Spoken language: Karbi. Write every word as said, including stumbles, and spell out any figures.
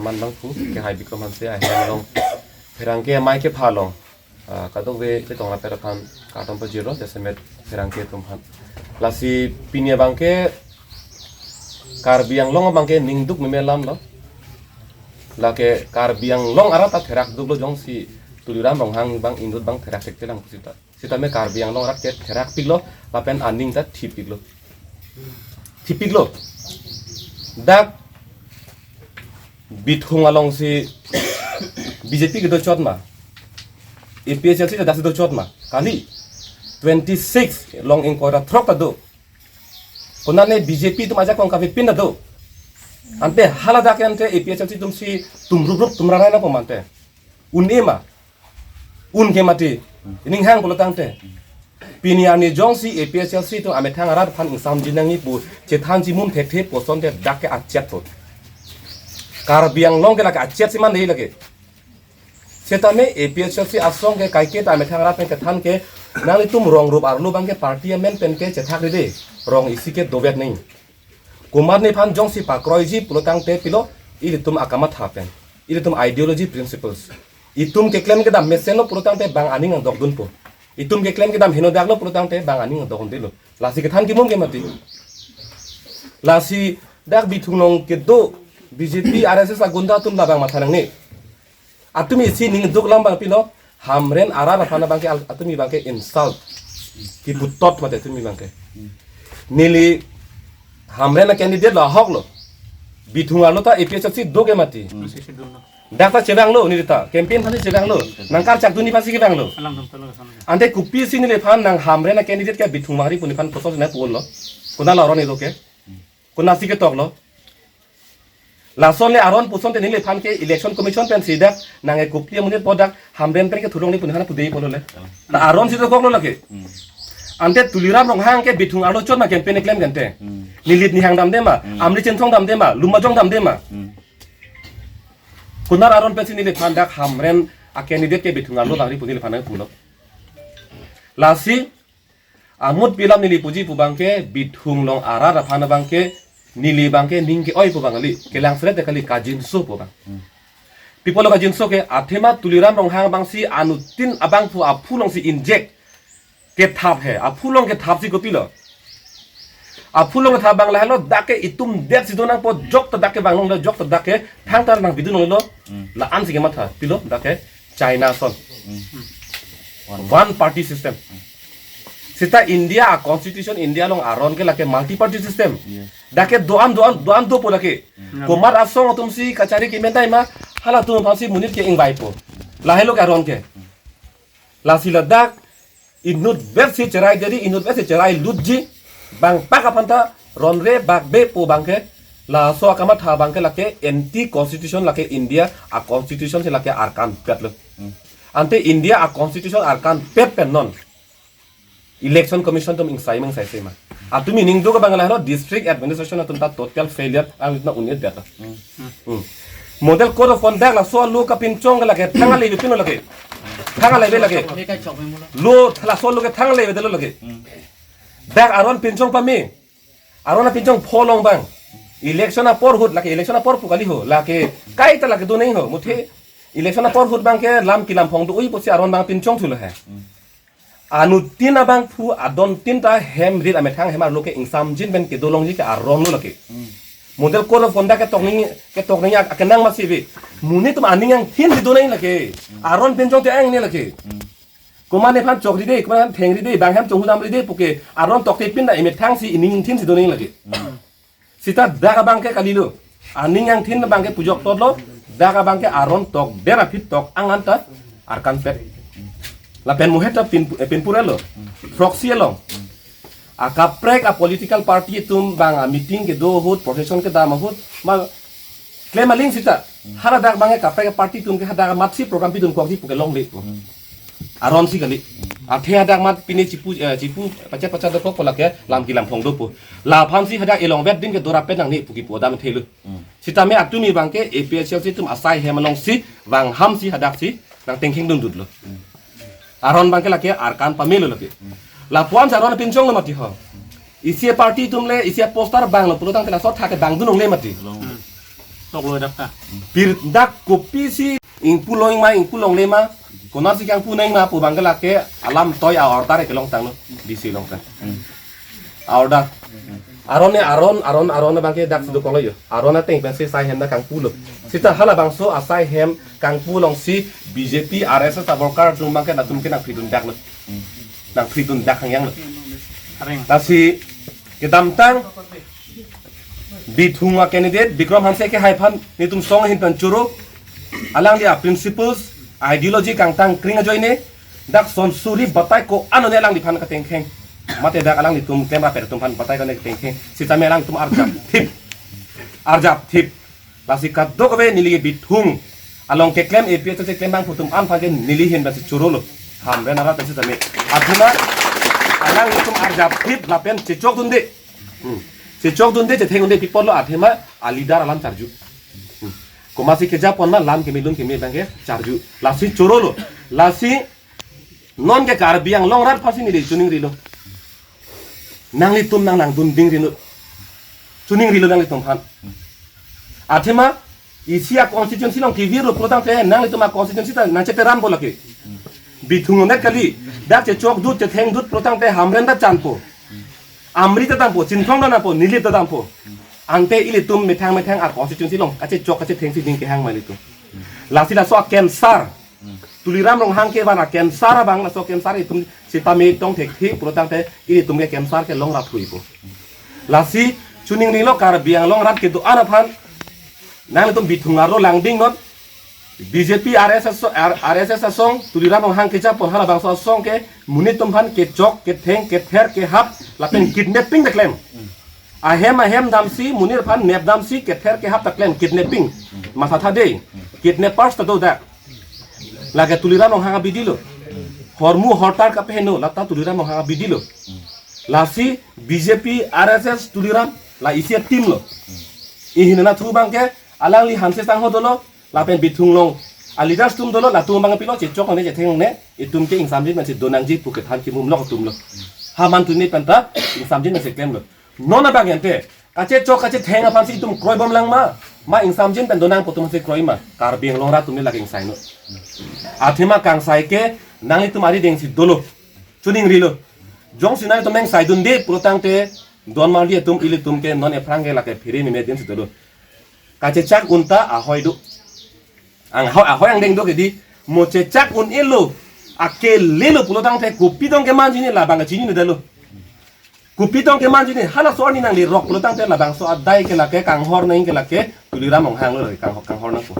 Man bangphu, kehai Bikram Hanse ahem along pherangke amei kepha along, ah, kadokave chetong rapet aphan kardom pajirlo, jasemet pherangke atum aphan. Lasi pini abangke Karbi Anglong abangke ningduk meme alam lo. Lake Karbi Anglong arat ta therak duklo, jongsi Tuliram Ronghang abang inut abang therak thekthelang pusita. Sitame Karbi Anglong arat ke therak piklo, lapen aning ta thip piklo. Thip piklo. Dak Bithung alongsi B J P kedo chot ma, A P H L C ta daksi do chot ma? Kali. Twenty-six along ingkoi ra throk ta do. Konane B J P atum ajakong kavepin ta do. Ante haladak ke ante A P H L C atumsi tum rup rup tum rarai nangpo ma ante? Un-e ma? Un ke mati. Ining hang pulo tangte, pini arni jongsi A P H L C atum amethang arat aphan ingsamji nangji pu chethan chimum thekthe pu asonte dak ke achet po. Karbi Anglong ke lake achet si man dei lake. Setame A P H L C asong ke kaike ta amethang arat pen kethan ke, nanglitum rong rup arlo abangke party amen pen ke chethak ride, rong isi ke dovet nangji. Komat nephan jongsi pakroiji pulo tangte pilo, ilitum akamatha pen, ilitum ideology principles. Itum keklem kedam mesenlo pulo tangte bang aning nangdokdunpo. Itum keklem kedam henodaklo pulo tangte bang aning nangdokdundelo. Lasi kethan kimum ke mati. Lasi dak Bithung along kedo B J P R S S agunda atum labang matha nangne. Atumi isi ningduk alam abang pilo, Hamren arat aphan abangke al-, atumi abangke insult. Kiputot mate atumi abangke. Neli Hamren a-candidate lo, ahok lo. Bithung arlo ta A P H L C do ke mati. Dak ta chevanglo, neli ta campaign aphansi chevanglo. Nangkarchak dunji aphansi kevanglo. Ante kopisi neliphan nang Hamren a-candidate ke Bithung mari pu neliphan koson sina pu-unlo? Konat lo aron kedo ke? Konatsi ketoklo? Lason le aron pusonte neliphan ke Election Commission pensi dak nang e kopia monit po dak Hamren pen ke thurong ni pu neliphan pudei pulo le. Ta aronsi dokoklo lake. Ante Tuliram Ronghang ke Bithung arlo chot ma campaign keklem kente? Nilit nihang damde ma, amri chinthong damde ma, lumajong damde ma? Konat aron pensi neliphan dak Hamren a-candidate ke Bithung arlo bangri pu neliphan nangpulo? Lasi amut pilam neli puji pu abangke, Bithung along arat aphan abangke, neli abangke ning ke-oi pu abang kali, kelang seret kali, kajinso pu abang. Pi apotlo kajinso ke, athema Tuliram Ronghang abangsi anuttin abangphu aphu alongsi inject kethap he, aphu along kethapsi kopilo? Aphu along kethap abang lahelo, dak ke itum detsi do nangpo, jok ta dak ke vanglonglo, jok ta dak ke thangta nangpidun longlo, la-ansi kematha, pilo, dak ke China ason. One party system. Seta India a-constitution, India along aron ke lake multi party system. Dak ke do-an, do-an, do-an dopo lake. Komat asong atumsi kachari kementai ma, halatum aphansi monit ke ingvaipo. Lahelo ke aron ke. Lasi ladak inutvetsi cherai deri, inutvetsi cherai lutji, bangpak aphan ta ronre bakbe pu abangke, laso akamatha abangke lake anti constitution, lake India a-constitution si lake arkanpetlo. Ante India a-constitution arkanpet pen non Election Commission atum ingsai ma, ingsaise ma? Atumi ningduk abang lahelo, district administration atum ta total failure, ang itna unit beta. Model Code of Conduct laso alo kapinchong ke lake thang ale pinlo lake. Thang ale lake. Lo laso alo ke thang ale delo lake. Dak aron pinchong pame. Aron pinchong pholong abang. Election apor ahut lake, election apor pu kali ho. Lake kaita lake do nangji ho. Muthe election apor ahut abangke lam kelam phong do-oi pusi aron abang pinchong thulo he. Anuttin abangphu adontin ta hem rit amethang hem arlo ke ingsamjin pen kedo longji ke aron lo lake. Model Code of Conduct ketok nangji, ketok nangji akenang masi ave. Monit atum aning angthin si do nangji lake. Aron pinchong te ang ne lake. Komat nephan chokri dei, komat nephan thengri dei, bang hem chonghudamri dei puke aron tokte pin ta emethangsi ining ingthinsi do nangji lake. Seta dak abangke kalilo. Aning angthin abangke pujoktotlo, dak abangke aron tokdet aphi tok-ang anta arkanpet. Lapen muhet ta pin, eh, pinpur elo. Proxy along. Akaprek a-political party atum abang a-meeting kedo ahut, procession kedam ahut, ma klem aling seta. Haladak abangke kaprek a-party atum ke hadak amatsi program pidun kokji puke longle. Aronsi kali. Athe hadak amat pine chipu, eh, chipu pachet pachet dokok pu lake lam kelam phong dopo. Laphansi hadak elongvet din ke dorapet nangne pu kipu adam thelo. Sitame atumi abangke A P H L C atum asai hem alongsi vanghamsi hadaksi nangtengking dundutlo. Aron abangke lake arkan pamelo lake. Lapuan si aron pinchonglo mati ho. Isi a-party atum le, isi a-poster banglo pulo tangte laso athak ke bangdun longle mati. Toklo dak ka. Pir dak kopisi ingpu longma, ingpu longlema, konatsi kangpu nangma pu abang ke lake alam toi a-order kelong tanglo, D C along tang. A-order. Aron ne aron, aron, aron abang ke dak si dokoklo jo. Aron ateng pensi asai hem dak kangpulo. Seta halabangso asai hem kangpu alongsi B J P, R S S a-worker atum abang ke latum ke nangphridun daklo. Nangphridun dak hangyanglo. Areng. Lasi kedamtang Bithung a-candidate Bikram Hanse ke hai aphan netum song ahin pen choro, alangli a-principles, ideology kangtang kring ajoine, dak son suri batai ko-an one alangliphan katengkheng. Mate dak alanglitum klemrap atum aphan batai ko-an katengkheng. Sitame alangtum arjap thip. Arjap thip. Lasi kadokave neli Bithung along keklem A P H L C keklem abang atum an aphan ke neli ahin pensi chorolo. Hamren arat pensi tame. Athema alanglitum arjap thip lapen chechokdunde. Hmm. Chechokdunde, chethengdunde pi apotlo, athema a-leader alam charju. Hmm. Komatsi keja pon ma, lam keme lun keme abang ke charju. Lasi chorolo. Lasi non ke Karbi Anglong rat aphansi neli choningrilo. Nanglitum nang nangdun dingri non. Choningrilo nanglitum aphan. Athema isi a-constituency along kevirlo pulotangte nanglitum a-constituency ta nangcheterampo lake. Bithung anet kali, dak chechokdut chethengdut pulotangte Hamren ta chanpo. Amri ta dampo, Chinthong ta dampo, Nilip ta dampo. Ante ilitum methang methang a-constituency along kachechok kachethengsi ning kehang ma ilitum. Lasi laso a-cancer. Tuliram Ronghang kevan a-cancer abang laso cancer itum sitame tong thekthe pulotangte ilitum ke cancer kelong raphuipo. Lasi choningrilo Karbi Anglong rat kedo-an aphan, nanglitum Bithung arlo langding non, B J P, R S S so-, R-, R S S asong, Tuliram Ronghang keja pon halabangso asong ke monit atum aphan kechok, ketheng, kether, kehap, lapen kidnapping ta klem. Ahem ahem damsi, monit aphan nep damsi, kether kehap ta klem, kidnapping. Masatha dei, kidnappers ta do dak. Lake Tuliram Ronghang abidi lo. Hormu hortar kapeheno, lata Tuliram Ronghang abidi lo. Lasi B J P, R S S, Tuliram, la isi a-team lo. Ihin anatthu abang ke, alangli Hanse Sangho dolo, lapen Bithung along a-leaders atum dolo, latum abang pilo, chechok ne, chetheng ne, itum ke ingsamjin pensi donangji pu kethan kimum lok atum lo. Haman tuni penta, ingsamjin pensi klemlo. Non abang ante, kachechok kachetheng aphansi itum kroibom lang ma, ma ingsamjin pen donangpo atum si kroi ma, Karbi Anglong rat atum ni lake ingsaino. Athema kangsai ke nanglitum arideng si dolo, choningrilo. Jongsi nanglitum ingsaidunde pulotangte, don marli atum ilitum ke non ephrang ke lake phiri meme din si dolo. Kachechak un ta ahoi do. Ang ahoi, ahoi angdeng do ke di, mo chechak un-elo, akelelo pulotangte kopi tong kemanji ne labang kachinine detlo. Kopi tong kemanji ne, halaso arni nanglerok pulotangte labangso adai ke lake kanghor nang ke lake Tuliram Ronghang lo lake kanghor, kanghor nangpo.